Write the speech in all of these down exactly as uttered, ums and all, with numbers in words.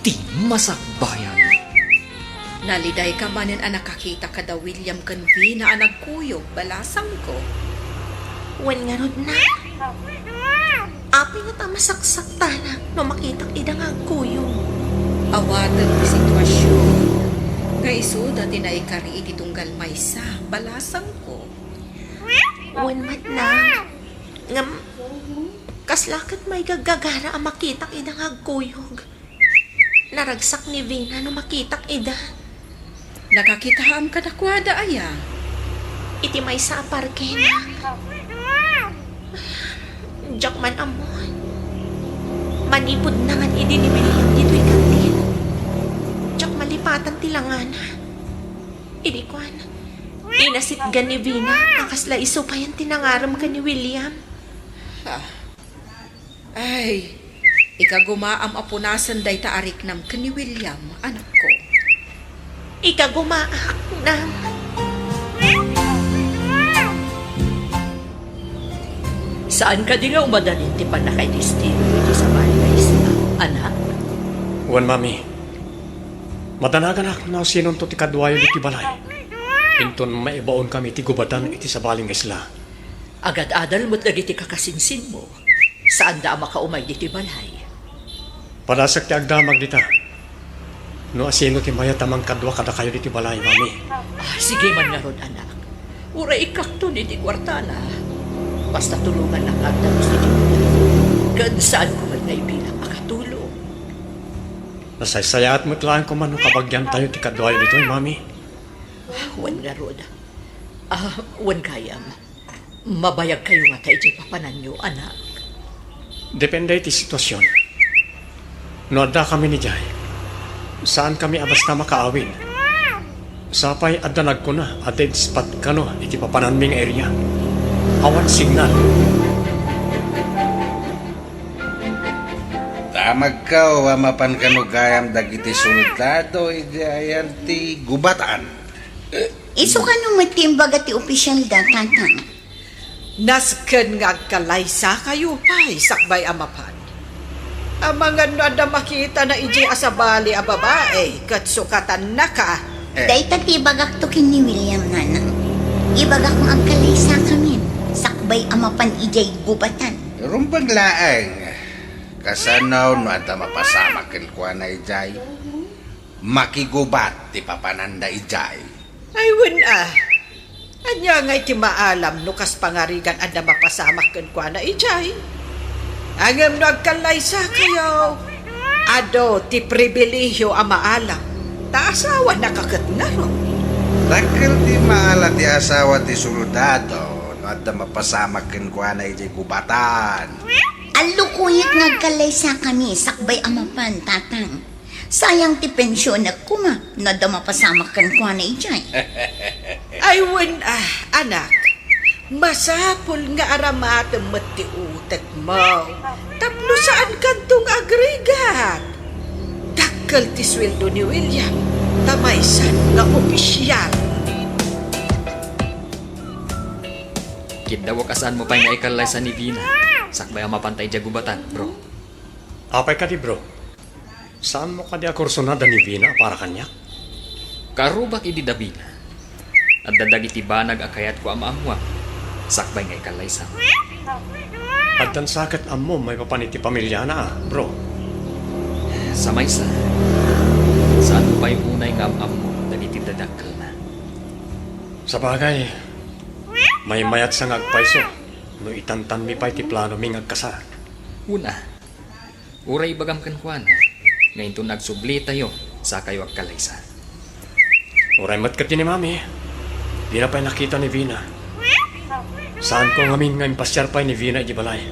Ti masakbayan. Nalidayka manen a nakakita kada William ken Vina a nagkuyog, balasangko. Wen ngarud, nak. Apay ngata a masaksaktana no makitak ida nga agkuyog? Awatem ti situasion nga isuda ti naikari iti tunggal maysa, balasangko. Wen met, nak. Ngem, kasla ket maigaggagara a makitak ida nga agkuyog. Naragsak ni Vina no makitak ida. Nakakitaam kadakuada aya? Iti maysa a parke, nak. Diak man ammo. Manipud nangan idi ni William ditoy kantin, diak malipatan ti langana. Idi kuan, inasitgan ni Vina a kasla isu payen ti nangarem ken ni William. Ah. Ay, ikagumaam a punasen dayta a riknam ken ni William, anakko. Ikagumaak, nak. Saan kadi nga umadalin ti pannakaidestinoyo iti sabali nga isla, anak? Wen, Mami. Madanaganak no sinonto ti kaduayo ditoy balay. Inton maibaonkami iti gubatan iti sabali nga isla. Agad-adal met dagiti kakasinsinmo. Saanda a makaumay ditoy balay. Padasek ti agdamag dita. No asino ti mayat a mangkadua kadakayo ditoy balay, Mami? Ah, sige man ngarud, anak. Uray ikkakton iti kuartana. Basta tulongannak nga agdagus iti gubatan. Ken saanko met nga ibilang a katulong. Nasaysayaat met laeng koma no kabagiantayo ti kaduayo ditoy, Mami. Ah, wen ngarud. Ah, wen gayam. Mabayagkayo ngata idiay papananyo, anak? Depende iti situasion. No addakami idiay, saankami a basta makaawid. Sapay adda nagkuna a dead spot kano iti papananmi nga area. Awan signal. Damagkayo a mapan kano gayam dagiti soldado idiay ayan ti gubatan. Isu kano met ti imbaga ti opisyalda, Tatang? Nasken nga agkalaysakayo pay sakbay a mapan. Amangan no adda makitana idiay a sabali a babai ket sukatannaka. Eh. Dayta ti ibagakto ken ni William, Nanang. Ibagak nga agkalaysakamin sakbay a mapan idiay gubatan. Rumbeng laeng. Kasano no adda mapasamak kenkuana idiay? Makigubat ti papananda idiay. Ay, wen a. Ania ngay ti maalam no kas pangarigan adda mapasamak kenkuana idiay? Ngem no agkallaysakayo, adu ti pribilehio a maalam, ta asawanaka ket ngarud. Dakkel ti maala ti asawa ti soldado no adda mapasamak kenkuana idiay gubatan. Allukuyek nga agkallaysakami sakbay a mapan, Tatang. Sayang ti pensionek koma no adda mapasamak kenkuana idiay. Ay, wen a, anak. Masapul nga aramatem met ti utekmo tapno saankanto nga agrigat. Dakkel ti sueldo ni William, ta maysan nga opisial. Kiddawek a saanmo pay nga ikallaysa ni Vina sakbay a mapanta idiay gubatan, bro. Apay kadi, bro? Saanmo kadi a kursunada ni Vina a para kaniak? Karubak idi da Vina, adda dagiti banag a kayatko a maammoam sakbay nga ikallaysam. Addan sa ket ammom maipapan iti pamiliana, a, bro? Sa maysa, saanmo pay unay nga am-ammo dagiti dadakkelna? Sabagay, maymayatsa nga agpayso no itantanmi pay ti planomi nga agkasar. Una, uray ibagam kenkuana nga inton agsublitayo, sakayo agkalaysa. Uray met ketdi ni Mami, dina pay nakita ni Vina. Saanko ngamin nga impasiar pay ni Vina idiay balay.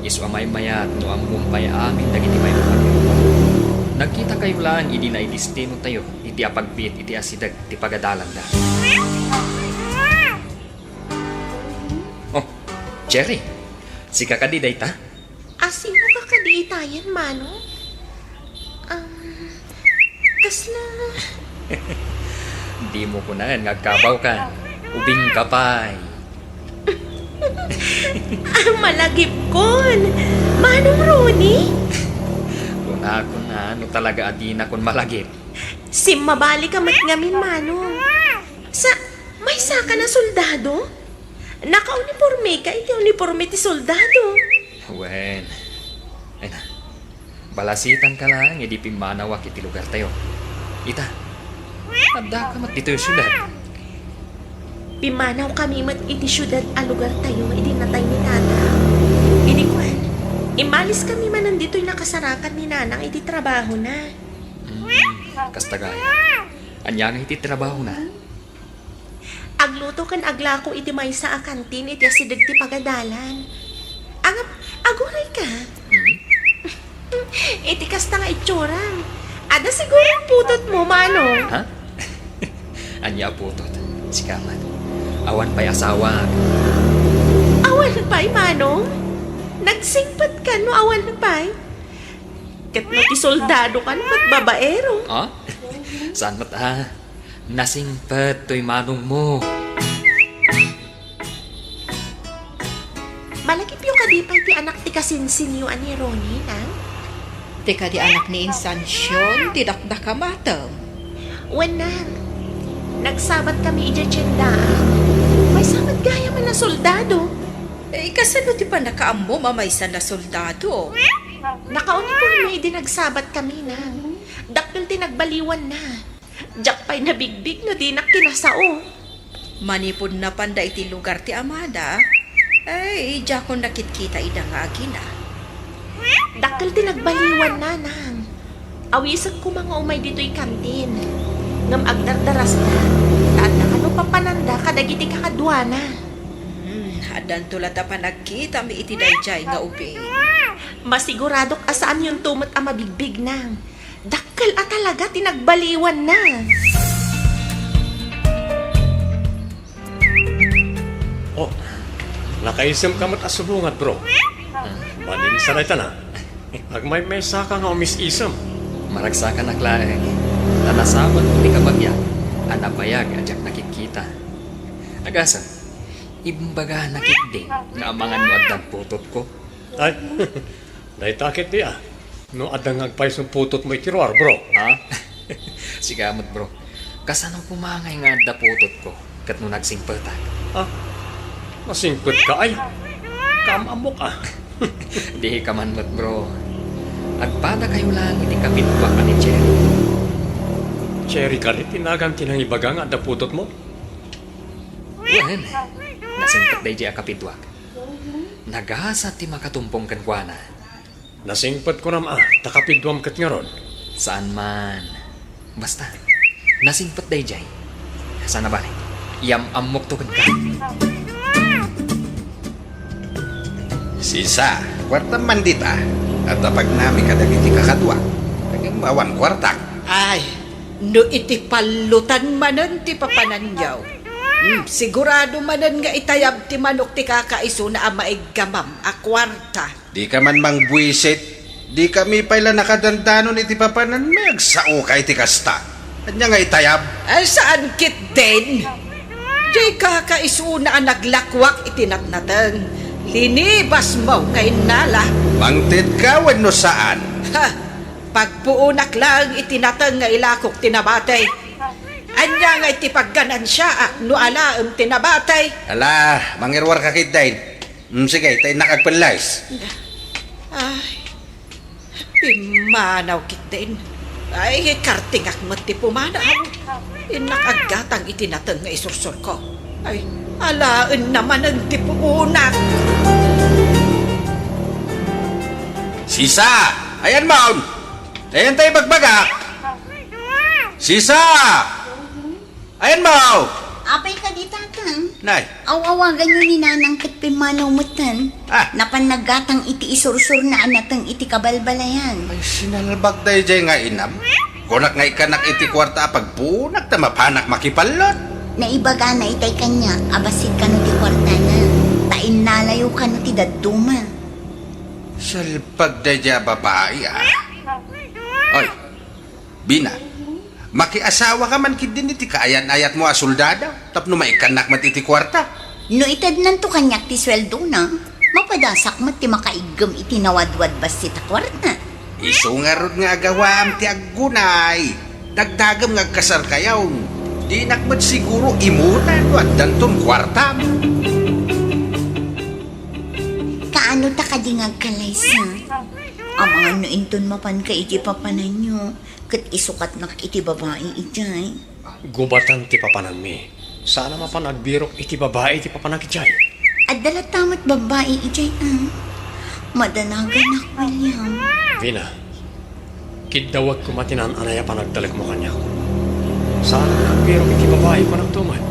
Isu a maymayat no ammom pay amin dagiti maipapan. Nagkitakayo laeng idi naidestinotayo iti apagbiit iti asideg ti pagadalanda. Oh, Cherry, sika kadi dayta? Asinoka kadi itayen, Manong? Um, kasla... Dimo kunaen nga agkabawka. Ubingka pay. Ah, malagipkon. Manong Ronnie? Kunakon Ah, no talaga a dinakon malagip. Simmabalika met ngamin, Manong. Sa, maysaka a soldado? Nakaunipormeka iti uniporme ti soldado. Wen. Ay na. Balasitanka laeng idi pimmanawak iti lugartayo. Ita, addaka met ditoy siudad. Pimmanawkami met iti siudad a lugartayo idi natay ni Nanang. Idi kuan, immaliskami manen ditoy nakasarakan ni Nanang iti trabahona. Hmm, kasta gayam. Ania nga iti trabahona? Agluto ken aglako iti maysa a kantin iti asideg ti pagadalan. Angam, agurayka? Hmm? Iti kasta nga itsuram, adda siguro putotmo, Manong. Ha? Ania a putot? Sika met. Awan pay asawa. Awan pay, Manong? Nagsingpetka no awan pay? Ket no ti soldado ka, no ket babaero. Ah? Saan met a? Nasingpet toy manongmo. Malagipyo kadi pay ti anak ti kasinsinyo a ni Ronnie, Nang? Ti kadi anak ni Insansyon, ti dakdakam, atem. Wen, Nang. Nagsabat kami idiay tiendaan. Maysa met gayam a soldado. Eh, kasano ti pannakaammo a maysa a soldado? Nakauniporme idi nagsabat kami, Nang. Dakkel ti nagbaliwanna. Diak pay nabigbig no dinak kinasao. Manipud napanda iti lugar ti amada, ay, diakon nakitkita ida nga agina. Dakkel ti nagbaliwanna, Nang. Awisek koma nga umay ditoy kantin. Ngem agdardarasda, ta adda kano papananda kadagiti kakaduana. Hmm, addanto la ta panagkitami iti daydiay nga ubing. Masiguradok a saanyonto met a mabigbig, Nang. Dakkel a talaga ti nagbaliwanna. Oh, nakaisem ka met a subungad, bro. Maninsa dayta na. Agmaymaysaka nga umis-isem. Maragsakanak laeng, ta nasabat ti kabagiak a nabayag a diak nakitkita. Agasem, imbagana ketdin nga amangan no addan putotko. Ay, dayta ketdi a. No adda nga agpayso putotmo iti ruar, bro. Ha? Sika met, bro. Kasano koma ngay nga adda putotko ket no nagsingpetak? Ha? Nasingpetka ay? Kaam-ammok a. Dika man met, bro. Agpadakayo laeng iti kapidua a ni Cherry. Cherry kadi ti nagan ti nangibaga nga adda putotmo? Wen, nasingpet daydiay a kapiduak. Nagasat ti makatumpong kenkuana. Nasingpet kunam a, ta kapiduam ket ngarud. Saan man. Basta, nasingpet daydiay. Sana bale, iyam-ammokto kenka. Sisa, kuartam man dita. Adda pagnami kadagiti kakaduak. Ngem awan kuartak. Ay, no iti pallutan manen ti papananyo. Hmm, sigurado manen nga itayab ti manok ti kakaisuna a maiggamam a kuarta. Dika man mangbuisit. Dikami pay la nakadandanon iti papananmi, agsaoka iti kasta. Ania nga itayab? Ay, saan ketdin? Diay kakaisuna a naglakuak iti natnateng. Linibasmo nga innala. Mangtedka wenno saan? Ha! Pagpuonak laeng iti nateng nga ilakok ti nabati. Ania nga iti pagganansiaak no alaem ti nabati? Ala, mangiruarka ketdin. Mm, sige, ta innak agpenlays. Ay, pimmanaw ketdin. Ay, kartingak met ti pumanaw. Innak aggatang iti nateng nga isursurko. Ay, alaenna manen ti puonak. Sisa! Ayanmo! Ayan tayo bagbaga! Sisa! Ayanmo! Apay kadi, Tatang? Nay. Aw-awaganyo ni Nanang ket pimmanaw metten. Ah. Napan naggatang iti isursurna a nateng iti kabalbalayan. Ay, sinalbag daydiay nga inam. Kunak nga ikkanak iti kuarta a pagpuonak ta mapanak makipallot. Naibagana itay kaniak a bassit kano ti kuartana. Ta innalayo kano ti dadduma. Salbag daydiay a babai, ah. Oy, Bina, makiasawaka man ketdin iti kaayan-ayatmo a soldado tapno maikkannak met iti kuarta. No itednanto kaniak ti sueldona, mapadasak met ti makaiggem iti nawadwad bassit a kuarta. Isu ngarud nga agawaam ti aggunay. Dagdagem nga agkasarkayon. Dinak met siguro imuna no addanton kuartam. Kaano ta kadi nga agkallaysa? Amangan no inton mapanka iti papananyo, ket isukatnak iti babai idiay. Gubatan ti papananmi. Saan a mapan agbirok iti babai ti papanak idiay. Adda latta met babai idiay, a. Madanaganak, William. Vina, kiddawek koma ti naan-anay a panagtalekmo kaniak. Saan a agbirok iti babai panagtuman.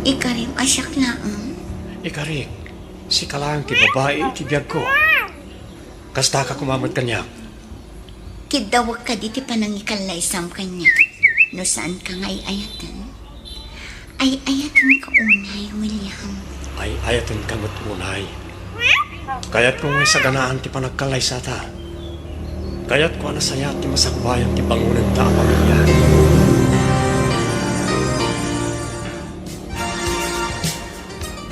Ikarim a siak laeng. Ikarik, sika laeng ti babai iti biagko. Kastaka koma met kaniak. Kiddawek kadi ti panangikallaysam kaniak no saanka nga ay-ayaten? Ay-ayatenka unay, William. Ay-ayatenka met unay. Kayatko nga isaganaan ti panagkallaysata. Kayatko a nasayaat ti masakbayan ti bangonenta a pamilia.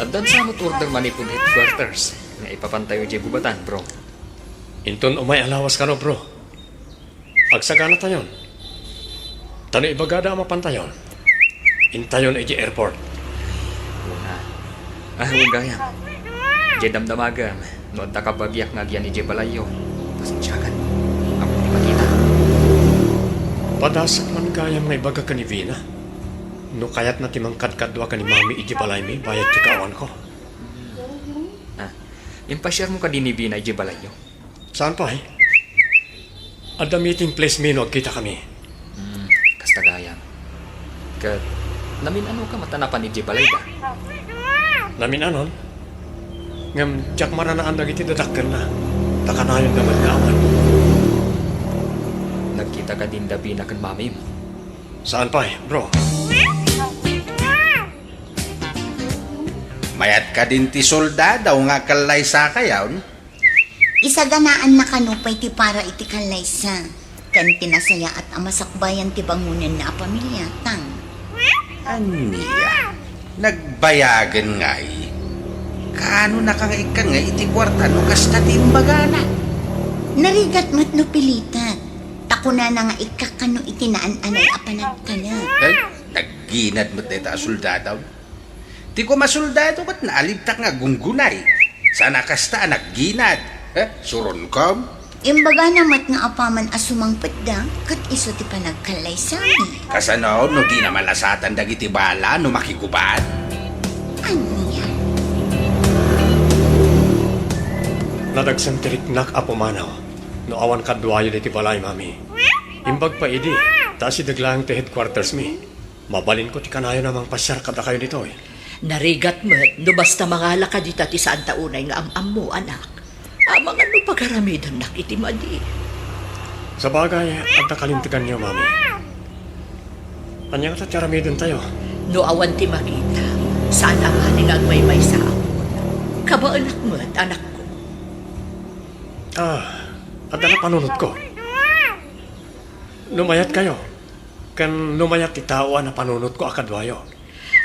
Addan sa met order manipud headquarters nga ipapantayo idiay gubatan, bro. Inton umay a lawas kano, bro. Agsaganatayon. Ta no ibagada a mapantayon, intayon idiay airport. Una. Ah, wen gayam. Diay damdamagem, no adda kabagiak nga agyan idiay balayyo, pasensiakan. Awan ti makita. Padasek man gayam nga ibaga ken ni Vina no kayatna ti mangkadkadua ken ni Mami idiay balaymi bayat ti kaawanko. Ah, impasiarmo kadi ni Vina idiay balayyo? Saan pay? Adda meeting place mi no agkitakami. Hmm, kasta gayam. Ket, namin-anoka met a napan idiay balayda? Namin-anon? Ngem diak maranaan dagiti dadakkelna, ta kanayonda met nga awan. Nagkita kadin da Vina ken Mamim? Saan pay, bro? Mayat kadin ti soldado nga kallaysakayon? Isaganaannaka nupay ti para iti kallaysa, ken ti nasayaat a masakbayan ti bangonenna a pamilia, tang. Ania? Nagbayagen ngay? Kaanonaka nga ikkan ngay iti kuarta no kasta ti imbagana? Narigat met no pilitek, ta kunana nga ikkak kano iti naan-anay a panagtalek. Ay, nagginad met dayta a soldado. Ti koma soldado ket naalibtak nga agunggunay. Saan a kasta a nagginad. Eh, suronkam? Imbagana met nga apaman a sumangpetda, ket isu ti panagkallaysami. Kasano no dina malasatan dagiti bala no makigubat? Ania? Nadagsen ti riknak a pumanaw no awan kaduayo ditoy balay, Mami. Imbag pay idi, ta asideg laeng ti headquarters mi. Mabalinko ti kanayon a mangpasiar kadakayo ditoy. Narigat met no basta mangala kadita ti saanta unay nga am-ammo, anak. Amangan no pagaramidennak iti madi. Sabagay, adda kalinteganyo, Mami. Ania ngata ti aramidentayo? No awan ti makita, saan a madi nga agmaymaysaak. Kabaenak met, anakko. Ah, adda napanunotko. No mayatkayo, ken no mayat ti tao a napanunotko a kaduayo.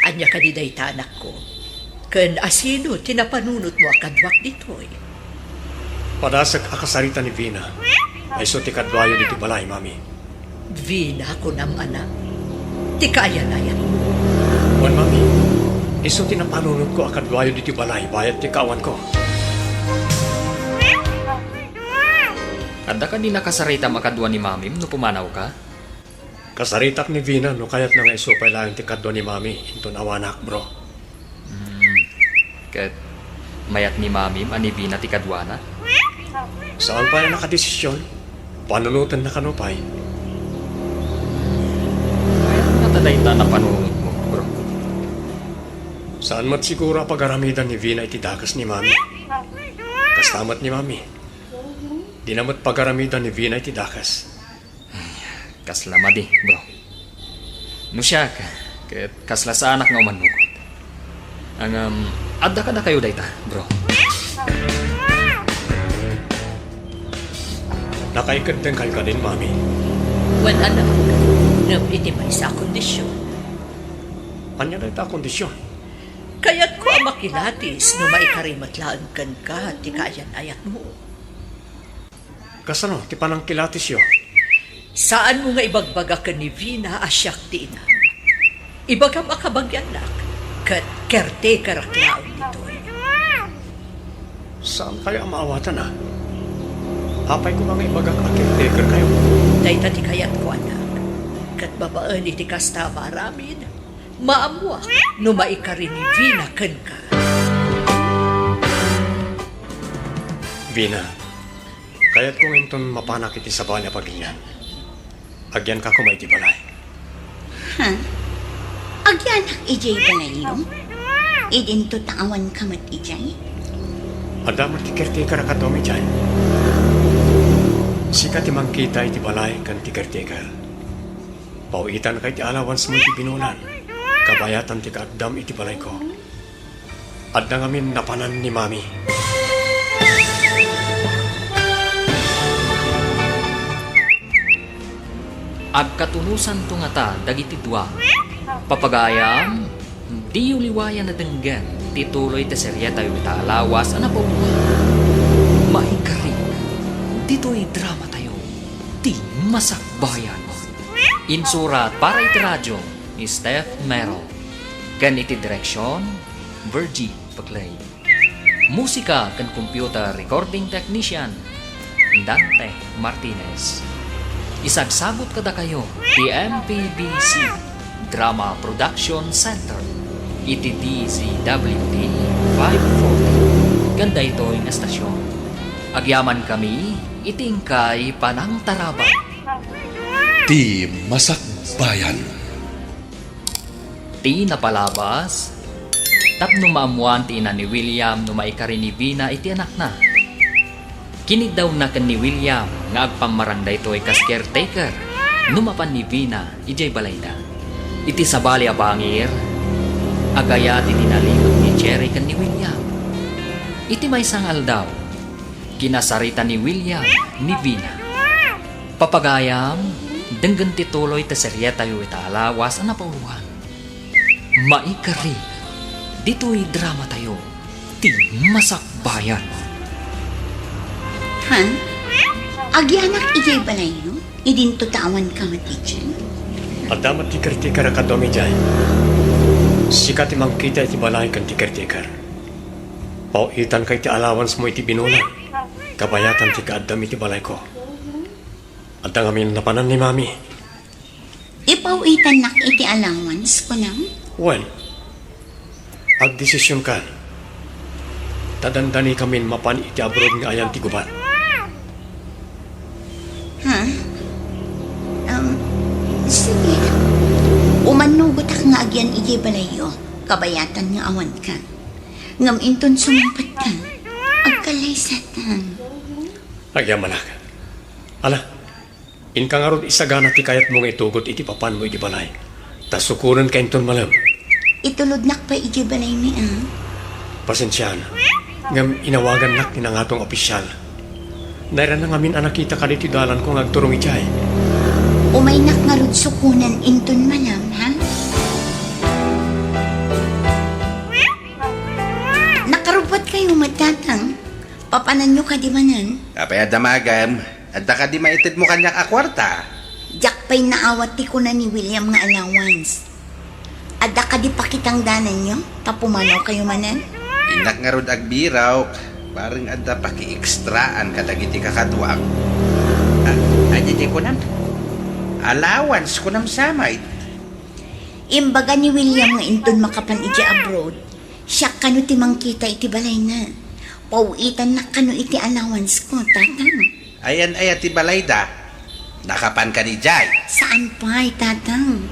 Ania kadi dayta, anakko? Ken asino ti napanunotmo a kaduak ditoy? Padasek a kasarita ni Vina a isu ti kaduayo ditoy balay, Mami. Vina, kunam, anak? Ti kaayan-ayatmo? Wen, Mami. Isu ti napanunotko a kaduayo ditoy balay bayat ti kaawanko. Adda kadi nakasaritam a kadua ni Mamim no pumanawka? Kasaritak ni Vina no kayatna nga isu pay laeng ti kadua ni Mami inton awanak, bro. Hmm. Ket mayat ni Mamim a ni Vina ti kaduana? Saan pay a nakadesisyon? Panunotenna kano pay? Mayat ngata dayta a napanunotmo, bro. Saan met siguro a pagaramidan ni Vina iti dakes ni Mami. Kasta met ni Mami. Dina met pagaramidan ni Vina iti dakes. Kasla madi, bro. No siak, ket kasla saanak nga umannugot. Ngem, adda kadakayo dayta, bro. Nakaikeddengkayo kadin, Mami? Wen, anak, ngem iti maysa a kondisyon. Ania dayta a kondisyon? Kayatko a makilatis no maikari met laeng kenka ti kaayan-ayatmo. Kasano ti panangkilatisyo? Saanmo nga ibagbaga ken ni Vina a siak ti inam. Ibagam a kabagiannak, ket caretakerak laeng ditoy. Saankayo a maawatan, a? Apay koma nga ibagak a caretakerkayo? Dayta ti kayatko, anak. Ket babaen iti kasta a maaramid, maammoak no maikari ni Vina kenka. Vina, kayatko nga inton mapanak iti sabali a pagilian, agyanka koma iti balay. Ha? Agyanak idiay balayyo? Idinto ta awanka met idiay? Adda met ti caretaker a kaduam idiay. Sika ti mangkita iti balay ken ti caretaker. Paw-itanka iti allowancemo iti binulan, kabayatan ti kaaddam iti balayko. Adda ngamin napanan ni Mami. Agkatunosanto ngata dagiti dua. Papagayam, diyo liwayan a denggen ti tuloy ti serietayo ita a lawas a napauloan. Maikari, ditoy dramatayo, Ti Masakbayan. Insurat para iti radyo ni Steph Mero. Ken iti direksyon, Virgie Paclay. Musika ken computer recording technician, Dante Martinez. Isagsabot kadakayo ti M P B C Drama Production Center iti D Z W T five forty ken daytoy nga estasyon. Agyamankami iti inkay panangtarabay. Ti Masakbayan. Ti napalabas, tapno maammoan ti ina ni William no maikari ni Vina iti anakna. Kiniddawna ken ni William nga agpammarang daytoy kas caretaker no mapan ni Vina idiay balayda. Iti sabali a bangir, agayat iti nalimed ni Jerry ken ni William. Iti maysa nga aldaw, kinasarita ni William ni Vina. Papagayam, denggen ti tuloy ti serietayo ita a lawas a napauloan. Maikari, ditoy dramatayo, Ti Masakbayan. Ha? Agyanak idiay balayyo? Idinto ta awanka met idiay? Adda met ti caretaker a kaduam idiay. Sika ti mangkita iti balay ken ti caretaker. Paw-itanka iti allowancemo iti binulan, kabayatan ti kaaddam iti balayko. Adda ngamin napanan ni Mami. Ipaw-itannak iti allowance, kunam? Wen, agdesisionkan. Ta dandanikamin mapan iti abroad nga ayan ti gubat. Ha? Um, sige. Umannugotak nga agyan idiay balayyo, kabayatan nga awanka. Ngem inton sumangpetka, agkallaysatak. Agyamanak. Ala, inka ngarud isagana ti kayatmo nga itugot iti papanmo iti balay. Ta sukonenka inton malem. Itulodnak pay idiay balaymi, a. Pasensiaan. Ngem inawagannak ti nangato nga opisial. Nairana ngamin a nakitaka ditoy dalanko nga agturong idiay. Umaynak ngarud sukonen inton malem, ha? Nakarubbuatkayo met, Tatang. Papananyo kadi manen? Apay a damagem? Adda kadi maitedmo kaniak a kuarta? Diak pay naawat ti kuna ni William nga allowance. Adda kadi pakitangdananyo ta pumanawkayo manen? Innak ngarud agbirok, bareng adda pakiekstraan kadagiti kakaduak. Ah, adi ti kunam? Allowance kunam sa met? Imbaga ni William nga inton makapan idiay abroad, siak kano ti mangkita iti balayna. Paw-itannak kano iti allowance ko, Tatang. Ayan aya ti balayda? Nakapan kadi idiay? Saan pay, Tatang.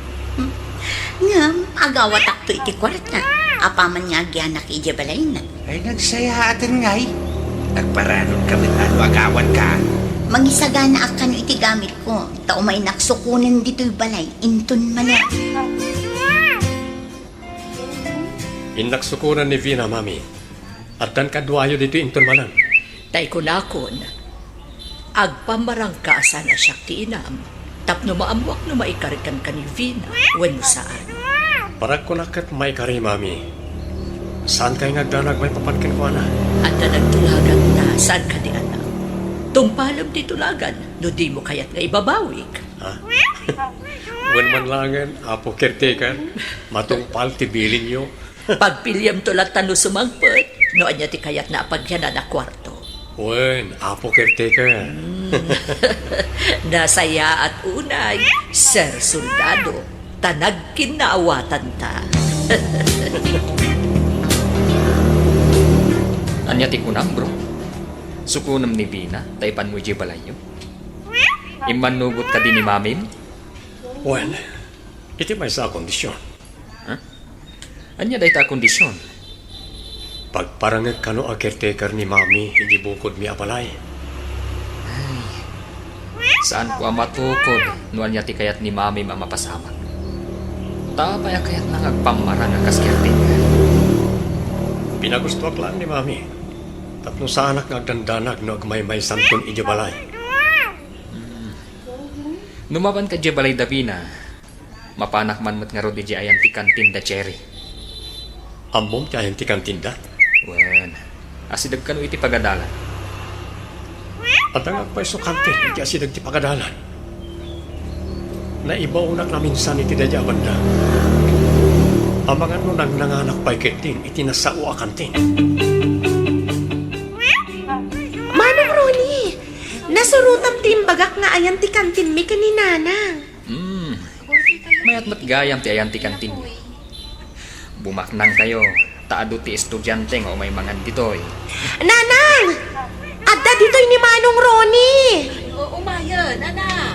Ngem, agawatakto iti kuarta. Apaman nga agyanak idiay balayna. Ay, nagsayaaten ngay. Agparanod ka met a no agawatka. Mangisaganaak kano iti gamitko, ta umaynak sukonen ditoy balay inton malem. Innak sukonen ni Vina, Mami. Addan kaduayo ditoy inton malem. Tay kunakon, agpammarangka a saan a siak ti inam, tapno maammoak no maikari kenka ni Vina wenno saan. Paragkuna ket maikari, Mami. Saankay nga agdanag maipapan kenkuana? Adda nagtulagan ta, saan kadi, anak? Tungpalem ti tulagan no dimo kayat nga ibabawik. Ha? Wen man laengen, Apo Caretaker, matungpal ti bilinyo. Pagpiliamto latta no sumangpet, no ania ti kayatna a pagyanan a kuarto. Wen, Apo Caretaker. Nasayaat unay, Sir Soldado, ta nagkinnaawatanta. Ania ti kunam, bro? Sukonem ni Vina ta ipanmo idiay balayyo? Immannugot kadi ni Mamim? Wen, iti maysa a kondisyon. Ha? Ania dayta a kondisyon? Pagparangek kano a caretaker ni Mami iti bukodmi a balay. Ay, saanko a matukod no ania ti kayat ni Mamim a mapasamak. Ta apay a kayatna nga agpammarang a kas caretaker? Pinagustoak laeng ni Mami. Tapno saanak nga agdandanag no agmaymaysanton idiay balay. Hmm. No mapanka idiay balay da Vina, mapanak man met ngarud idiay ayan ti kantin da Cherry. Ammom ti ayan ti kantinda? Wen, asideg kano iti pagadalan. Adda nga agpayso kantin iti asideg ti pagadalan. Naibaonak laminsan iti daydiay a banda. Amangan no nangnanganak pay ketdin iti nasao a kantin. Manong Ronnie, nasurotam ti imbagak nga ayan ti kantinmi ken ni Nanang. Hmm. Mayat met gayam ti ayan ti kantinyo. Bumaknangkayo, ta adu ti estudiante nga umay mangan ditoy. Nanang! Adda ditoy ni Manong Ronnie! O, umayen, anak.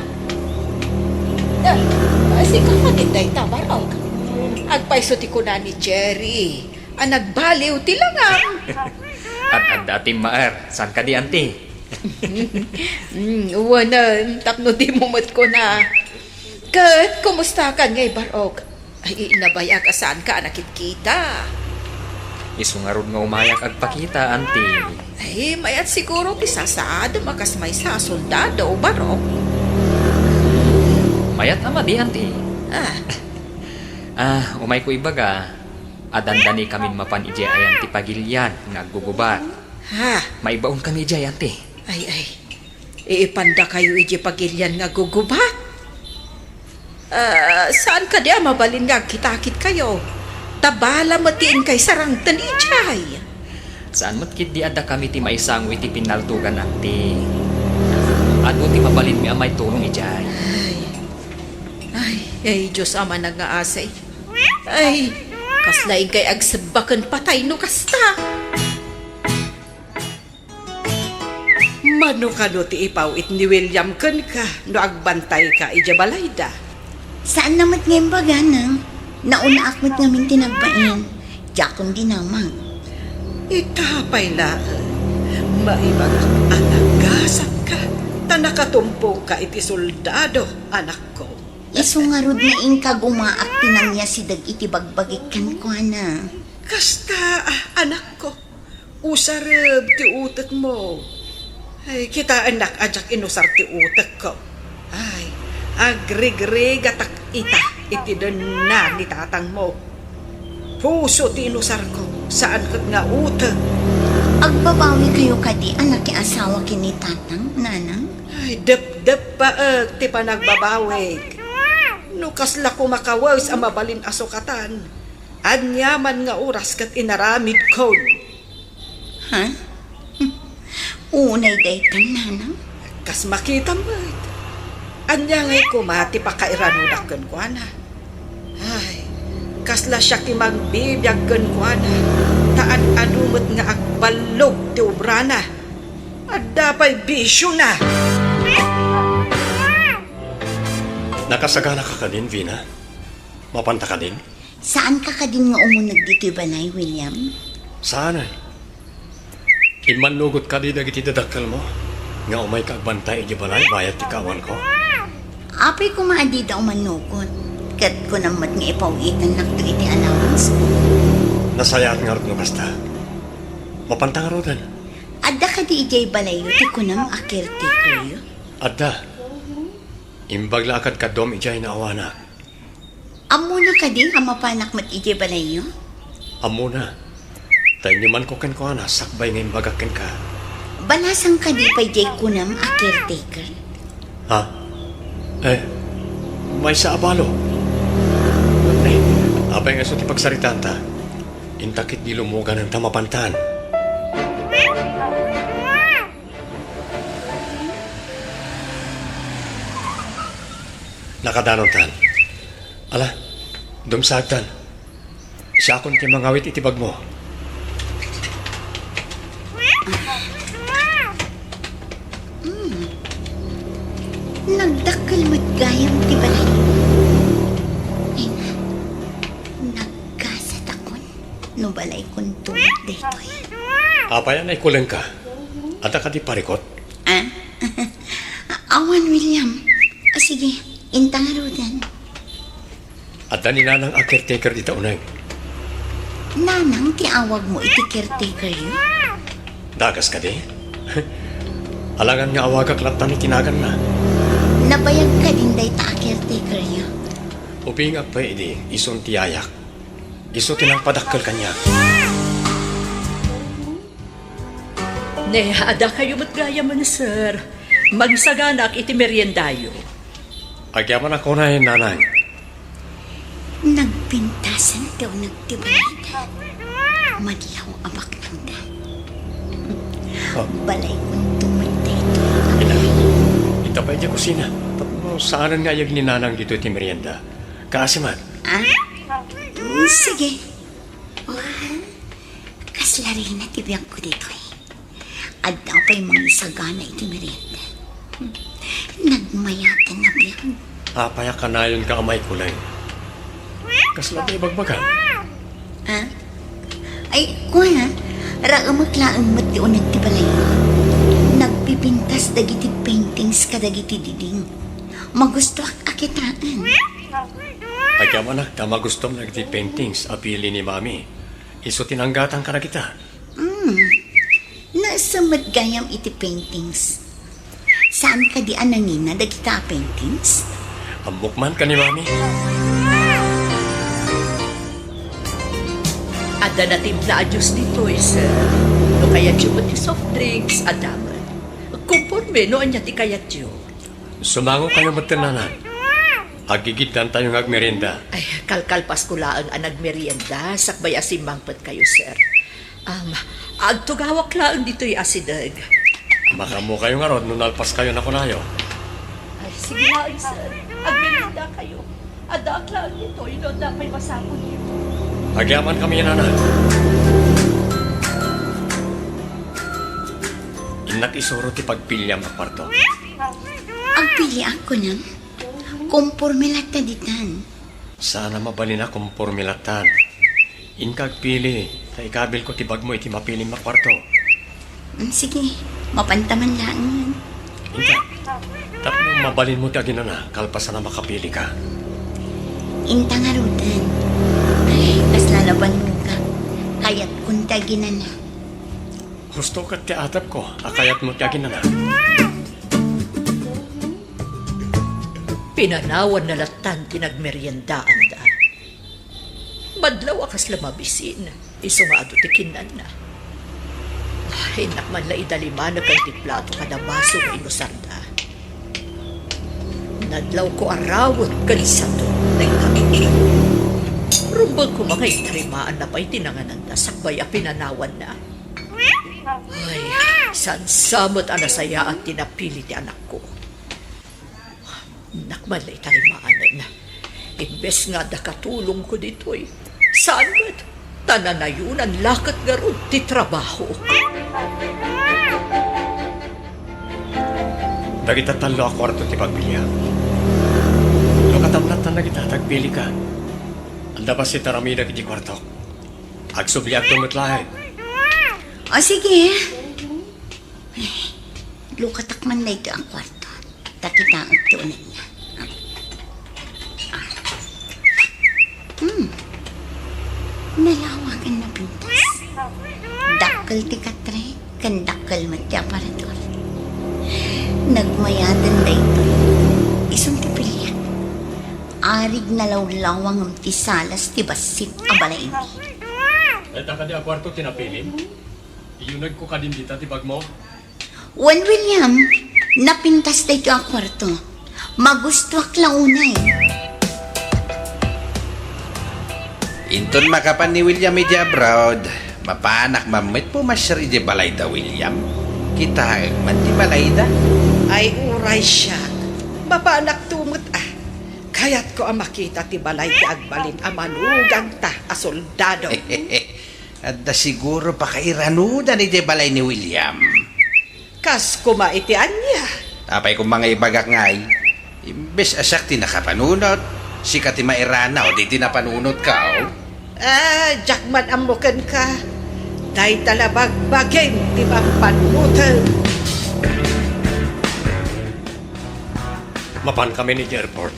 Ah, sika kadi dayta, Barok. Agpayso ti kuna ni Cherry a nagbaliw ti langam. Ad-adda a timmaer, saan kadi, anti? Mm, wen, tapno dimo met kuna. Ket kumustakan ngay, Barok? Ay, nabayag a saanka a nakitkita. Isu ngarud nga umayak agpakita, anti. Ay, mayat siguro ti sasaadem a kas maysa a soldado, Barok. Mayat a madi, anti. Ah. Ah, umayko ibaga, a dandanikamin mapan idiay ayan ti pagilian nga aggugubat. Ha? Maibaonkami idiay, anti. Ay, ay. Iipandakayo idiay pagilian nga aggugubat? Ah, saan kadi a mabalin nga agkitakitkayo? Ta bala met ti inkay sarangten idiay. Saan met ketdi a dakami ti maisango iti pinnaltogan, anti. Adu ti mabalinmi a maitulong idiay. Ay. Ay, ay, Dios a manangngaasi. Ay, kasla inkay agsebba ken patay no kasta. Mano kano ti ipaw-it ni William kenka no agbantayka idiay balayda? Saanna met nga imbaga, Nang. Naunaak met ngamin ti nagbain. Diakon dinamag. Ita pay laeng, maibagak a nagasatka, ta nakatumpongka iti soldado, anakko. Isu ngarud nga inka gumaak ti nangiasideg iti bagbagik kenkuana. Kasta, ah, anakko. Usareb ti utekmo. Ay, kitaennak a diak inusar ti utekko. Ay, agrigrigatak ita iti denna ni tatangmo. Puso ti inusarko, saan ket nga utek. Agbabawikayo kadi a nakiasawa ken ni tatang, nanang? Ay, depdeppaek ti panagbabawik. No kasla koma kawes a mabalin a sukatan, aniaman nga oras ket inaramidkon. Ha? Unay daytan, nanang? Kas makitam met. Ania ngay koma ti pakairanudak kenkuana? Ay, kasla siak ti mangbibiag kenkuana, ta ad-adu met nga agballog ti obrana. Adda pay bisiona. Nakasagana ka kadin, Vina? Mapanta kadin? Saanka kadin nga umuneg ditoy balay, William? Saan, ay? Immannugot kadi dagiti dadakkelmo nga umayka agbantay idiay balay bayat ti kaawanko? Apay koma a dida umannugot, ket kunam met nga ipaw-itannakto iti allowance ko. Nasayaat ngarud no kasta. Mapanta ngaruden. Adda kadi idiay balayyo ti kunam a caretakeryo? Adda. Imbag la a kadkaduam idiay naawanak. Ammona kadi nga mapanak met idiay balayyo? Ammona. Ta inyumanko kenkuana sakbay nga imbagak kenka. Balasang kadi pay diay kunam a caretaker? Ha? Eh, maysa a balo. Eh, apay nga isu ti pagsaritaanta? Inta ketdi lumuganan ta mapantan. Nakadanontan. Ala, dumsagtan. Siakon ti mangawit iti bagmo. Hmm. Nagdakkel met gayam ti balay. Ay, nagkasatakon no balaykonto met daytoy. Apay a naikulengka? Adda kadi parikut? Ah? Awan, William. Ah, sige, inta ngaruden. Adda ni Nanang a caretaker dita uneg. Nanang ti awagmo iti caretakeryo? Dagas kadi? Alangan nga awagak latta iti naganna. Nabayag kadin dayta a caretakeryo? Ubingak pay idi, isun ti yayak. Isu ti nangpadakkel kaniak. Ne, adda kayo met gayam, sir. Mangsaganaak iti meriendayo. Agyamanak unay, Nanang. Nagpintasan ti uneg ti balay. Madlaw a baknangda. Oh. Balaykonto met daytoy. Ita, ita pay diay kusina. Tapno saanen nga ayeg ni Nanang ditoy ti merienda. Kaasi met. Ah? Mm, sige. Wan, kasla rina ti biagko ditoy. Adda pay mangisagana iti merienda. Nagmayaten a biag. Apay a kanayonka a maikuleng? Kasla ti ibagbagam? Ah? Ay, kuana, raemek laeng met ti uneg ti balay. Nagpipintas dagiti paintings kadagiti diding. Magustoak a kitaen. Agyamanak ta magustom dagiti paintings a pili ni Mami. Isu ti nanggatang kadagita. Hmm. Naisem met gayam iti paintings. Saan kadi a nangina dagita a paintings? Ammok man ken ni Mami. Adda natimpla a juice ditoy, sir. No kayatyo met ti soft drinks, adda met. Komporme no ania ti kayatyo. Sumangokayo metten, Nanang. Aggigiddantayo nga agmerienda. Ay, kalkalpasko laeng a nagmerienda, sakbay a simmangpetkayo, sir. Am, agtugawak laeng ditoy asideg. Makaammokayo ngarud no nalpaskayon a kunayo. Ay, sige laeng, sir. Agmeriendakayo. Addaak laeng ditoy no adda pay masapulyo. Agyamankami, Nanang. Innak isuro ti pagpiliam a kuarto. Agpiliak, kunam? Komporme latta ditan. Saan a mabalin a komporme lattan. Inka agpili, ta ikabilko ti bagmo iti mapilim a kuarto. Mm, sige, mapanta man laeng. Inka, tapno mabalinmo ti aginana, kalpasan a makapilika. Inta ngaruden. Ay, kasla nabannoka. Kayatkon ti aginana. Husto ket ti atepko a kayatmo ti aginana. Pinanawanna lattan ti nagmeriendaanda. Madlaw a kasla mabisin, isu nga adu ti kinnanna. Ay, innak man la idalimanek ti plato kada baso nga inusarda. Nadlawko a rawet ken sato dayta. Rumbengko nga itarimaanna pay ti nangananda sakbay a pinanawanna. Ay, saan sa met a nasayaat ti napili ti anakko. Innak man la itarimaanen. Imbes nga adda katulongko ditoy, saan met, ta nanayonan la ket ngarud ti trabaho. Dagita tallo a kuarto ti pagpiliam. No katamnattan dagita, ta agpilika. Adda bassit aramidek iti kuartok. Agsubliakto met laeng. O, sige. Lukatak man daytoy a kuarto. Ta kitaek ti unegna. Hmm. Nalawagan a pintas. Dakkel ti katre, ken dakkel met ti aparador. Nagmayaten daytoy. Isun ti piliak. Arig nalawlawang ti salas ti bassit a balaymi. Dayta kadi a kuarto ti napilim? Iyunegko kadin dita ti bagmo? Wen, William, napintas daytoy a kuarto. Magustuak la unay. Inton makapan ni William iti abroad, mapanak man met pumasiar iti balay da William. Kitaek man ti balayda. Ay, uray siak. Mapanak tumot, ah. Kayatko a makita ti balay ti agbalin a manugangta a soldado. Adda siguro pakairanudan iti balay ni William. Kas koma iti ania? Apay koma nga ibagak ngay, imbes a siak ti nakapanunot, sika ti mairanaw iti napanunotko. Ah, diak man ammo kenka. Dayta la bagbagim ti pampanunotem. Mapan kami iti airport.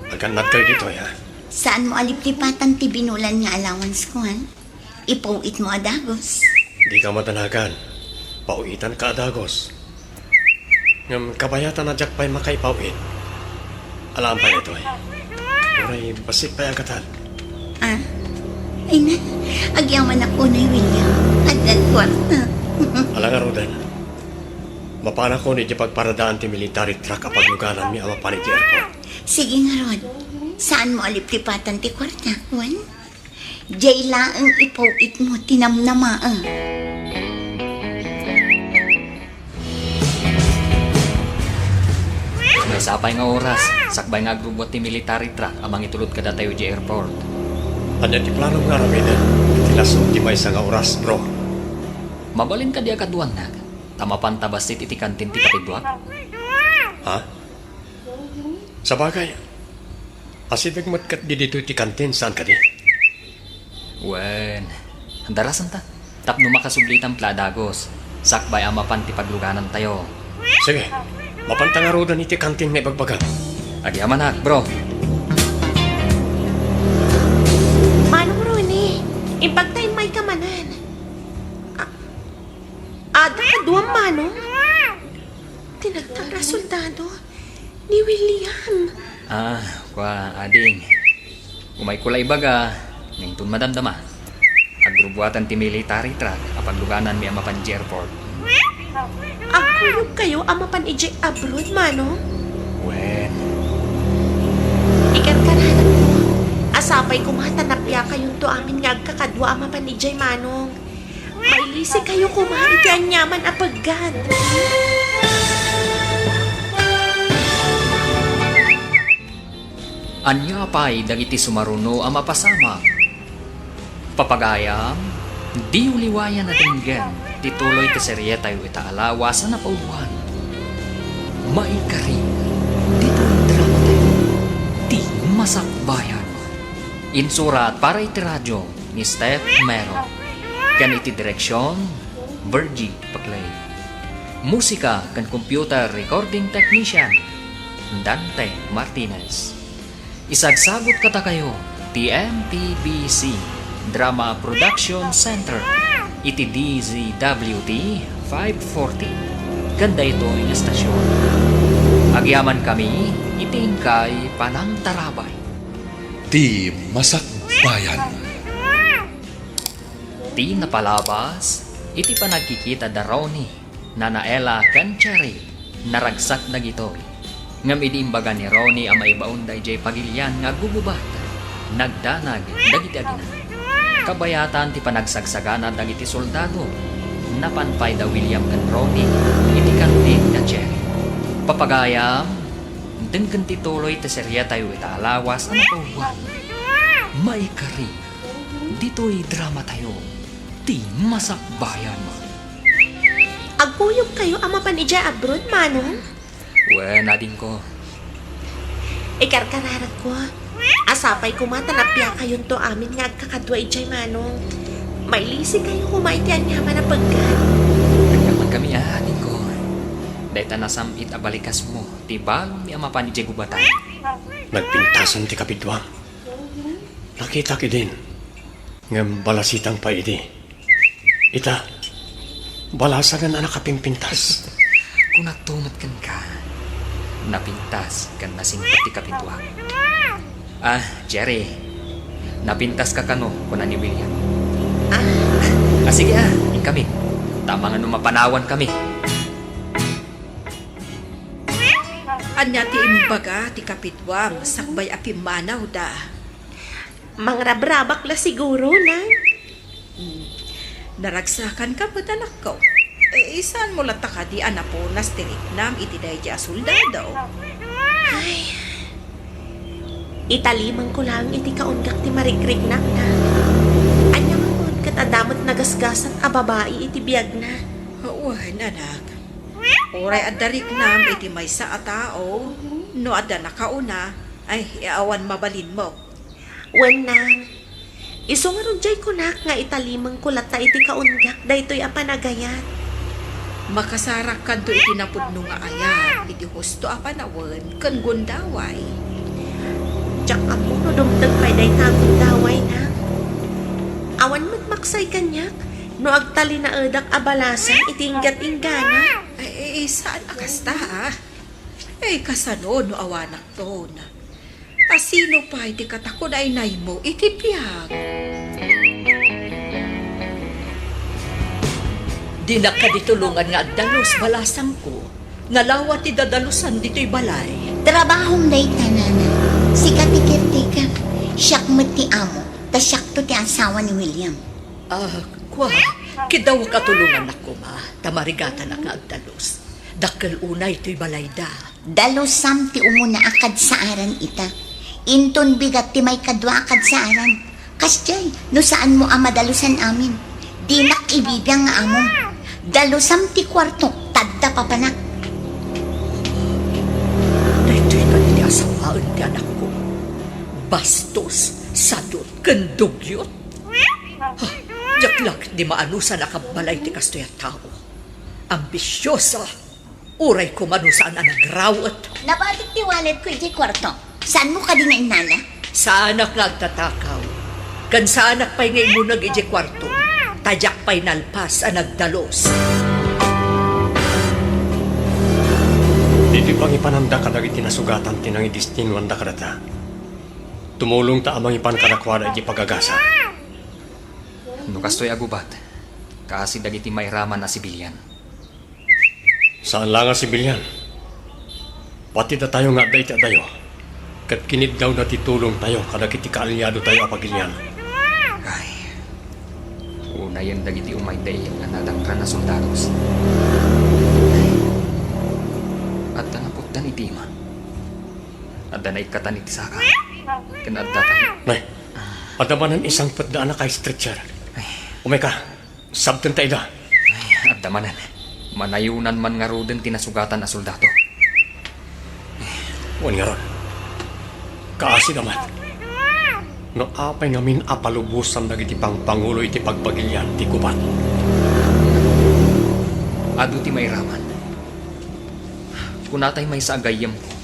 Agannad kayo ditoy, ha? Saanmo a liplipatan ti binulan nga allowance ko, ha? Ipaw-itmo a dagus. Dika madanagan. Paw-itanka a dagus. Ngem kabayatan a diak pay makaipaw-it. Alaem pay daytoy. Uray bassit pay a gatad. Ah? Ay na, agyamanak unay, William. Addan kuarta. Ala ngaruden. Mapanakon iti pagparadaan ti military truck a paglugananmi a mapan iti airport. Sige ngarud. Saanmo a liplipatan ti kuarta, wen? Diay laeng ipaw-itmo ti namnamaem. Maysa pay nga oras, sakbay nga agrubbuat ti military truck a mangitulod kadatayo idiay airport. Ania ti planom nga aramiden iti nasod ti maysa nga oras, bro? Mabalin kadi a kaduannak, ta mapanta bassit iti kantin ti kapidua? Ha? Sabagay, asideg met ketdi ditoy ti kantin, saan kadi? Wen, darasenta. Tapno makasublitam pay la a dagus, sakbay a mapan ti pagluganantayo. Sige, mapanta ngaruden iti kantin nga ibagbagam. Agyamanak, bro. Manong Ronnie, imbag ta immayka manen. A-, adda kaduam, Manong? Ti nagtara a soldado, ni William. Ah, kua, ading. Umayko la ibaga, nga inton madamdama, agrubbuatan ti military truck a paglugananmi a mapan idiay airport. Agkuyogkayo a mapan idiay abroad, Manong? Wen. Ikarkaranak ko, a sapay koma ta napiakayonto amin nga agkakadua a mapan idiay, Manong. Mailisikayo koma iti aniaman a peggad. Ania pay dagiti sumaruno a mapasamak? Papagayam, diyo liwayan a denggen ti tuloy ti serietayo ita a lawas a napauloan. Maikari, ditoy dramatayo, ti Masakbayan. Insurat para iti radio ni Steph Mero, ken iti direksion, Virgie Paclay. Musika ken computer recording technician, Dante Martinez. Isagsagut kadakayo ti M P B C Drama Production Center iti D Z W T five forty ken daytoy nga estasion. Agyamankami iti inkay panangtarabay. Ti Masakbayan. Ti napalabas iti panagkikita da Ronnie, Nana Ella ken Cherry, naragsak dagitoy. Ngem idi imbaga ni Ronnie a maibaonda idiay pagilian nga aggugubat, nagdanag dagiti aginan. Kabayatan ti panagsagsagana dagiti soldado, napan pay da William ken Ronnie iti kantin da Cherry. Papagayam, denggen ti tuloy ti serietayo ita a lawas a napauloan. Maikari, ditoy dramatayo, ti Masakbayan. Agkuyogkayo a mapan idiay abroad, Manong? Wen, adingko. Ikarkararakko, a sapay koma ta napiakayonto amin nga agkakadua idiay, Manong. Mailisikayo koma iti aniaman a peggad. Agyamankami, a, adingko. Dayta nasam-it a balikasmo ti balonmi a mapan idiay gubatan. Nagpintasan ti kapiduam. Nakitak idin. Ngem balasitang pay idi. Ita, balasangen a nakapimpintas. Kunakto met kenka, napintas ken nasingpet ti kapiduak. Ah, Jerry, napintaska kano, kuna ni William. Ah. Ah, sige, ah, inkami. Ta amangan no mapanawankami. Ania ti imbaga ti kapiduam sakbay a pimmanawda? Mangrabrabak la siguro, Nang. Hmm. Naragsakanka met, anakko. Eh, saanmo latta kadi a napunas ti riknam iti daydi a soldado? Ay. Italimengko laeng iti kaunggak ti marikriknak, Nang. Ania ngarud ket adda met nagasgasat a babai iti biagna? Wen, anak. Uray adda riknam iti maysa a tao, no adda nakauna, ay, awan mabalinmo. Wen, Nang. Isu ngarud diay kunak nga italimengko latta iti kaunggak daytoy a panagayat. Makasarakkanto iti napudno nga ayat iti husto a panawen ken gundaway. Diak ammo no dumteng pay dayta a gundaway, Nang. Awan met maksay kaniak no agtalinaedak a balasan iti inggat-inggana. Ay, ay, saan a kasta, ah? Ay, kasano no awanakton? A sino pay ti katakunaynaymo iti biag? Dinak kadi tulongan nga agdalus, balasangko. Nalawa ti dadalusan ditoy balay. Trabahom dayta, nana. Sika ti caretaker. Siak met ti amo, ta siakto ti asawa ni William. Ah, kua, kidawak a tulongannak koma, ta marigatanak nga agdalus. Dakkel unay toy balayda. Dalusam ti umuna a kadsaaran ita. Inton bigat ti maikadua a kadsaaran. Kasdiay, no saanmo a madalusan amin, dinak ibibiang nga amom. Dalusam ti kuartok, ta adda papanak. Daytoy kadi ti asawaen ti anakko. Bastos, sadut, ken dugyot. Ha, diak la ketdi maanusan a kabbalay ti kastoy a tao. Ambisiosa, uray koma no saan a nagrawet. Nabalik ti walletko idiay kuarto. Saanmo kadi nga innala? Saanak nga agtatakaw. Ken saanak pay nga immuneg idiay kuarto. Ta diak pay nalpas a nagdalus. Ditoy pangipananda kadagiti nasugatan ti nangidestinuanda kadata. Tumulongta a mangipan kadakuada iti pagagasa. No kastoy a gubat, kaasi dagiti mairaman a sibilian. Saan la nga sibilian. Pati datayo nga adda iti adayo, ket kiniddawda ti tulongtayo kadagiti kaaliadotayo a pagilian. Ay, unayen dagiti umayda iyat nga nadangran a soldados. Ay, adda naputdan iti ima. Adda naikkatan iti saka. Ken adda tayo. Nay, adda manen isangpetda a naka-stretcher. Ay. Umayka, sabtenta ida. Ay, adda manen. Manayonan man ngaruden ti nasugatan a soldado. Wen ngarud, kaasida met. No apay ngamin a palubosam dagiti pangpangulo iti pagpagilian ti gubat? Adu ti mairaman. Kunatay maysa a gayyemko.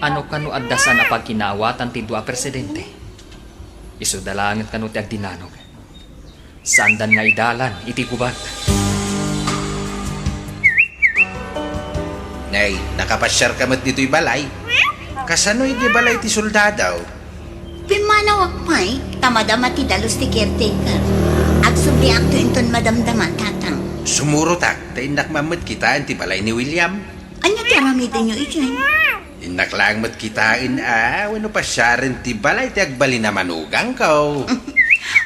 Ano kano adda saan a pagkinaawatan ti dua a presidente? Isuda laengen kano ti agdinanog. Saandan nga idalan iti gubat. Nay, nakapasiarka met ditoy balay? Kasano iti balay ti soldado? Pimmanawak pay, ta madama ti dalus ti caretaker. Agsubliakto inton madamdama, Tatang. Sumurotak, ta innak man met kitaen ti balay ni William. Ania ti aramidenyo idiay? Innak laeng met kitaen a wenno pasiaren ti balay ti agbalin a manugangko.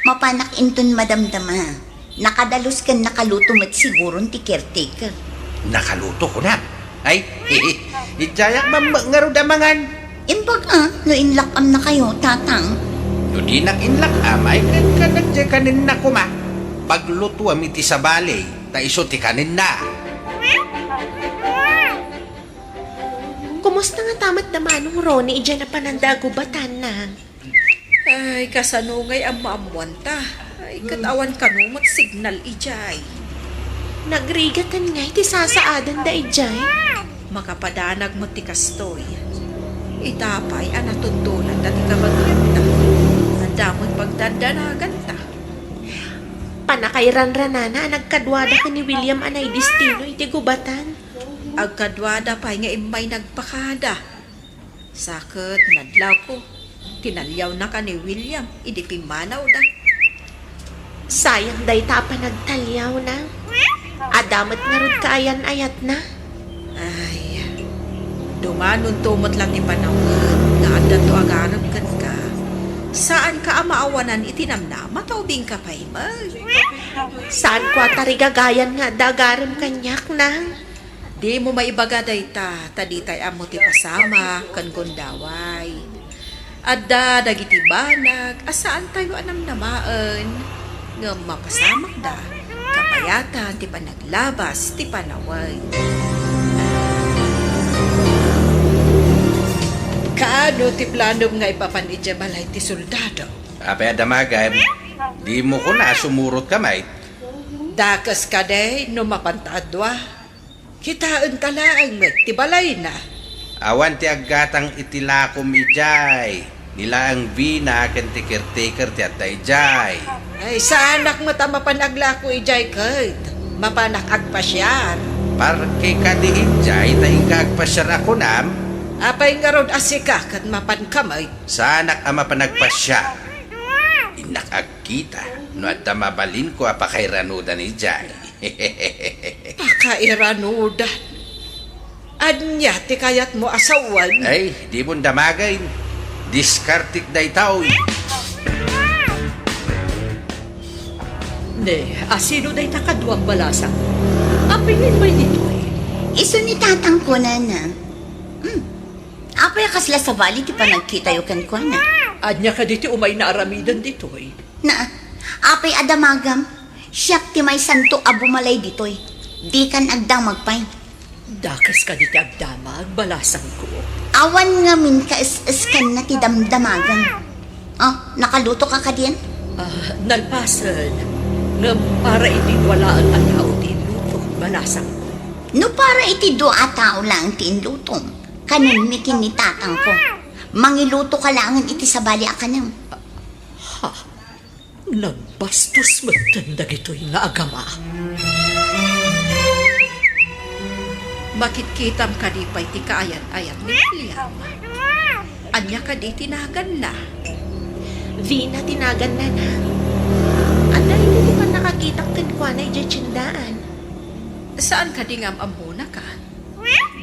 Mapanak inton madamdama. Nakadalus ken nakaluto met siguron ti caretaker. Nakaluto, kunam? Ay, idiayak man met ngarud a mangan. Imbag a, no inlak-amnakayo, Tatang. No dinak inlak-am, ay kenka dagiti kanenna koma. Paglutuam iti sabali, ta isu ti kanenna. Kumusta ngata met da Manong Ronnie idiay napananda a gubatan, Nang? Ay, kasano ngay ammoammoanta? Ay, ket awan kano met signal idiay. Nagrigatan ngay ti sasaadanda idiay? Makapadanag met ti kastoy. Ita pay a natundonanda ti kabagianta. Adda met pagdandanaganta. Pannakairanranana a nagkaduada ken ni William a naidestino iti gubatan. Agkaduada pay nga immay nagpakada. Sa ket nadlawko, tinaliawnaka ni William idi pimmanawda. Sayang dayta a panagtaliawna. Adda met ngarud kaayan-ayatna. Ay, Dumanonto met la ti panawen nga addanto agarem kenka. Saanka a maawanan iti namnama ta ubingka pay met. Saanko a tarigagayan nga adda agarem kaniak, nang. Dimo maibaga dayta, ta ditay ammo ti pasamak ken gundaway. Adda dagiti banag a saantayo a namnamaen, ngem mapasamakda, kapayatan ti panaglabas ti panawen. Kaano ti planom nga ipapan idiay balay ti soldado? Apay a damagem, dimo kuna a sumurotka met? Dakes kadi no mapanta a dua. Kitaenta laeng met ti balayna. Awan ti aggatang iti lakom idiay. Ni laeng Vina ken ti caretaker ti adda idiay. Ay, saanak met a mapan aglako idiay ket mapanak agpasiar. Parke kadi idiay ta inka agpasiar a kunam? Apay ngarud a sika ket mapanka met? Saanak a mapan agpasiar. Innak agkita no adda mabalinko a pakairanudan idiay. Pakairanudan? Ania ti kayatmo a sawen? Ay, dimon damagen. Diskartek daytoy. Ne, asino dayta kaduam, balasang? Apay nga immay ditoy? Isu ni tatang kunana. Hmm. Apay a kasla sabali ti panagkitayo kenkuana? Ania kadi ti umayna aramiden ditoy? Na, apay a damagam? Siak ti maysanto a bumalay ditoy. Dikan agdamag pay. Dakes kadi ti agdamag, balasangko? Awan ngamin kaes-eskanna ti damdamagam. Ah, nakaluto ka kadien? Ah, nalpasen. Ngem para iti dua laeng a tao ti inluto, balasangko. No para iti dua a tao laeng ti inlutom, kanenmi ken ni tatangko. Mangiluto ka laengen iti sabali a kanem. Ha? Nagbastos metten dagitoy nga agama. Makitkitam kadi pay ti kaayat-ayat ni William? Ania kadi ti naganna? Vina ti naganna, nang. Adda idi ti pannakakitak kenkuana idiay tiendaan. Saan kadi nga am-ammonaka?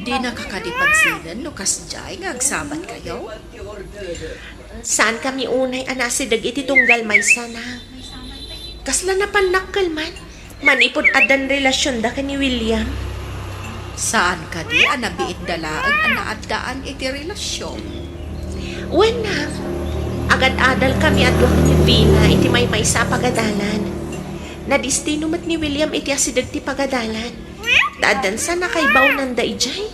Dinaka kadi pansinen no kasdiay nga agsabatkayo? Saankami unay a nasideg iti tunggal maysa, nang. Kasla napannakkel man, manipud addan relasionda ken ni William. Saan kadi a nabiitda laeng a naaddaan iti relasion? Wen, nang. Agad-adalkami a dua ken ni Vina iti maymaysa a pagadalan. Nadistino met ni William iti asideg ti pagadalan. Ta addan sa nakaibaonanda idiay.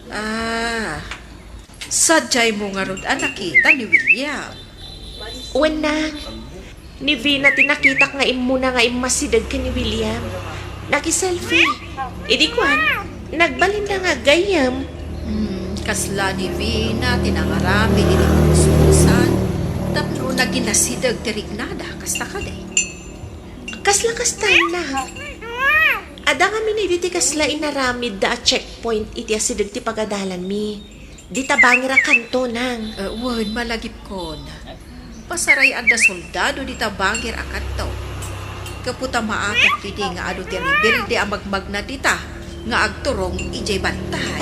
Ah, sadiaymo ngarud a nakita ni William? Wen, nang. Ni Vina ti nakitak nga immuna nga immasideg ken ni William. Nakiselfie. Idi kuan, nagbalinda nga aggayyem. Hmm, kasla ni Vina ti nangaramid iti pakuskusan tapno naginasideg ti riknada, kasta kadi? Kasla kasta, nang. Adda ngamin idi ti kasla inaramidda a checkpoint iti asideg ti pagadalanmi. Dita bangir a kanto, nang. Eh, wen, malagipkon. Pasaray adda soldado dita bangir a kanto. Gapu ta maatak idi nga adu ti rebelde a magmagna dita nga agturong idiay bantay.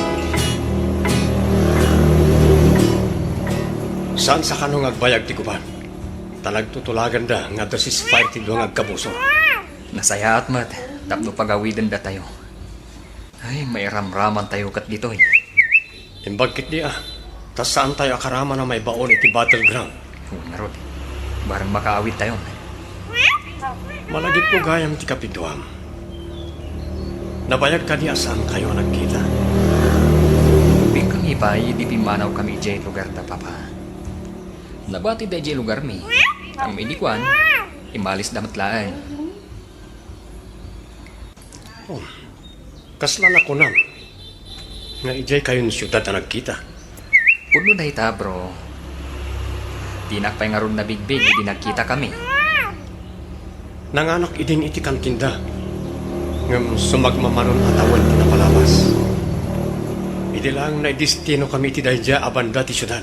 Saan sa kano nga agbayag ti gubat? Ta nagtutulaganda nga adda ceasefire ti dua nga agkabusor. Nasayaat met tapno pagawidendatayo. Ay, mairamramantayo ket ditoy. Imbag ketdi a, ta saantayo a karaman a maibaon iti battleground. Wen ngarud, bareng makaawidtayon. Malagipko gayam ti kapiduam. Nabayag kadi a saankayo a nagkita? Ubbingkami pay idi pimmanawkami idiay lugarda, Papa. Nabatida idiay lugarmi. Ngem idi kuan, immalisda met laeng. Oh, kasla nakunam nga idiay kayon siudad a nagkita? Pudno dayta, bro. Dinak pay ngarud nabigbig idi nagkitakami. Nanganak idin iti kantinda, ngem sumagmamanon a tawen ti napalabas. Idi laeng naidestinokami iti daydiay a banda ti siudad.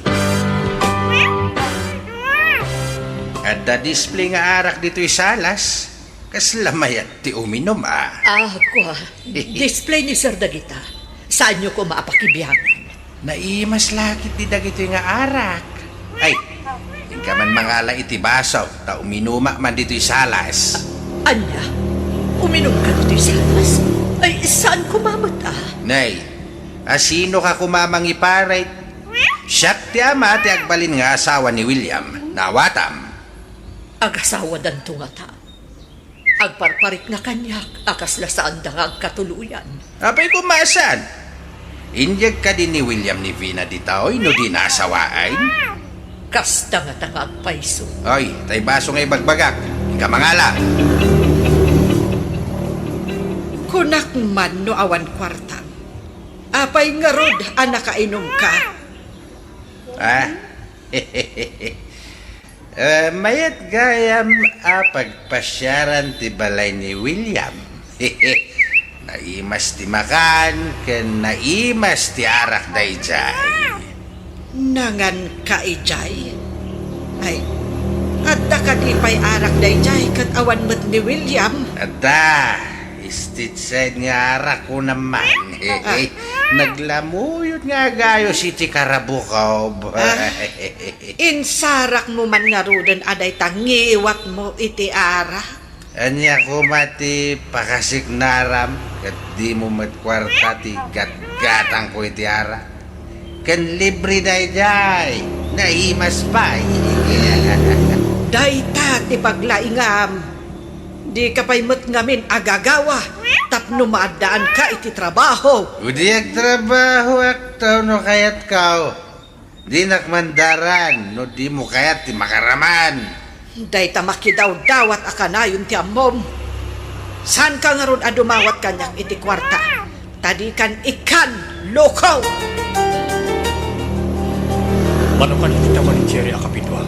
Adda display nga arak ditoy salas. Kasla mayat ti uminom, a. Ah, kua. Display ni Sir dagita. Saanyo koma a pakibiangan? Naimas la ketdi dagitoy nga arak. Ay, inka man mangala iti baso, ta uminumak man ditoy salas. Ania? Uminumka ditoy salas? Ay, saan koma met a? Nay, asinoka koma mangiparit? Siak ti ama ti agbalin nga asawa ni William. Naawatam. Agasawadanto ngata. Agparparitna kaniak a kasla saanda nga agkatuloyan. Apay koma a saan? Inyeg kadi ni William ni Vina ditoy no di nasawaen? Kasta ngata nga agpayso. Oy, tay baso nga ibagbagak. Inka mangala. Kunak man no awan kuartam. Apay ngarud a nakainumka? Ah? Eh, mayat gayam a pagpasiaran ti balay ni William. Naimas ti makan, ken naimas ti arak daydiay. Nanganka idiay? Ay, adda kadi pay arak daydiay ket awan met ni William? Adda, State side nga arak, kunam man. Ah. Naglamuyot nga agayos iti karabukob. Ah, insarakmo man ngaruden a dayta ngiwatmo iti arak? Ania koma ti pakasiknaram ket dimo met kuarta ti gatgatangko iti arak? Ken libre daydiay, naimas pay. Dayta ti paglaingam. Dika pay met ngamin agagawa tapno maaddaanka iti trabaho. Idi agtrabahoak no kayatko. Dinak mandaran no dimo kayat ti makaraman. Dayta makidawdawat a kanayon ti ammom. Saanka ngarud a dumawat kaniak iti kuarta, ta dikan ikkan, loko! Mano kadi ti tawen ni Jerry a kapidua?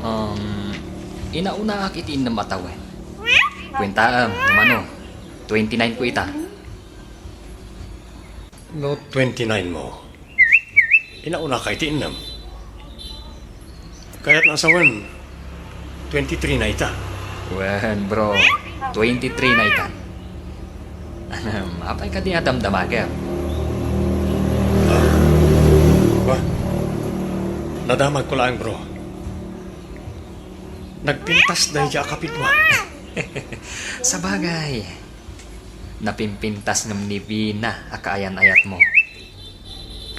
Um, inaunaak iti innem a tawen. Kuentaem, no mano, twenty-nine ko ita. No twenty-nine mo, inaunaka iti innem. Kayat nga asawen, twenty-three na ita. Wen, bro, twenty-three na ita. Ahem, apay kadi a damdamagem? Ah, ba? Nadamagko laeng, bro. Nagpintas daydiay a kapidua. Sabagay, napimpintas ngem ni Vina a kaayan-ayatmo.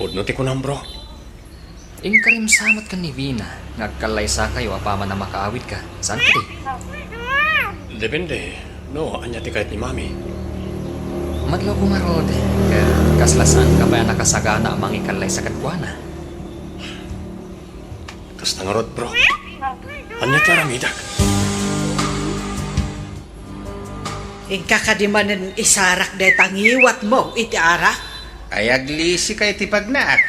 Pudno ti kunam, bro. Inkarim sa met ken ni Vina nga agkallaysakayo apaman a makaawidka. Saan kadi? Depende no ania ti kayat ni Mami. Madlawko ngarud, ket kasla saanka pay a nakasagana a mangikallaysa kenkuana. Kasta ngarud, bro. Ania ti aramidek? Inka kadi manen isarak dayta ngiwatmo iti arak? Ay, aglisika iti pagnaak.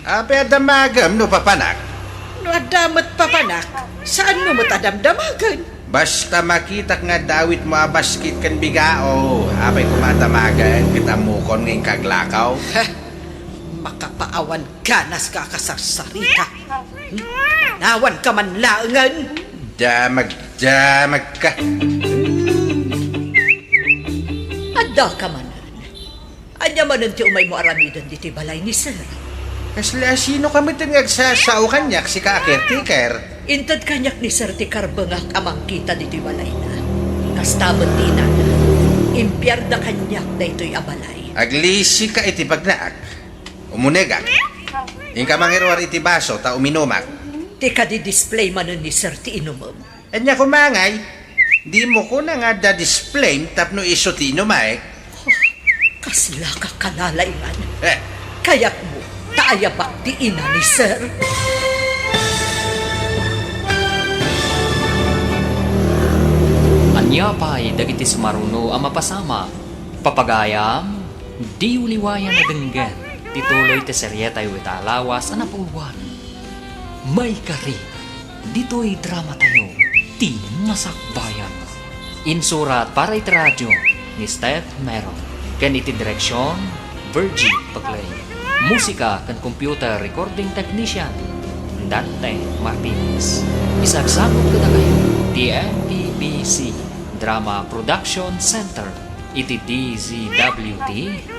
Apay a damagem no papanak? No adda met papanak, saanmo met a damdamagen? Basta makitak nga adda awitmo a basket ken bigao, apay koma a damagen ket ammokon nga inka aglakaw? Heh, makapaawan ganaska a kasarsarita. Hmm? Panawanka man laengen. Damag-, damagka. Addaka manen. Ania manen ti umaymo aramiden ditoy balay ni Sir? Kasla sinoka met nga agsasao kaniak, sika a caretaker? Inted kaniak ni Sir ti karbengak a mangkita ditoy balayna. Kasta met ti inana, impiarda kaniak daytoy a balay. Aglisika iti pagnaak. Umunegak. Inka mangiruar iti baso ta uminumak. Ti kadi display manen ni Sir ti inumem. Ania koma ngay? Dimo kuna nga adda display tapno isu ti inumek? Kasla ka kalalaingan. Eh. Kayatmo ta ayabak ti ina ni Sir? Ania pay dagiti sumaruno a mapasamak? Papagayam, diyo liwayan a denggen ti tuloy ti serietayo ita a lawas a napauluan. Maikari, ditoy dramatayo, Ti Masakbayan. Insurat para iti radio ni Steph Meron, ken iti direksion, Virgie Paclay. Musika ken computer recording technician, Dante Martinez. Isagsakup kadakayo ti M P B C Drama Production Center. iti D Z W T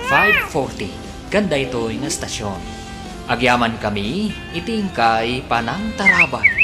five forty ken daytoy nga estasion. Agyamankami iti inkay panangtarabay.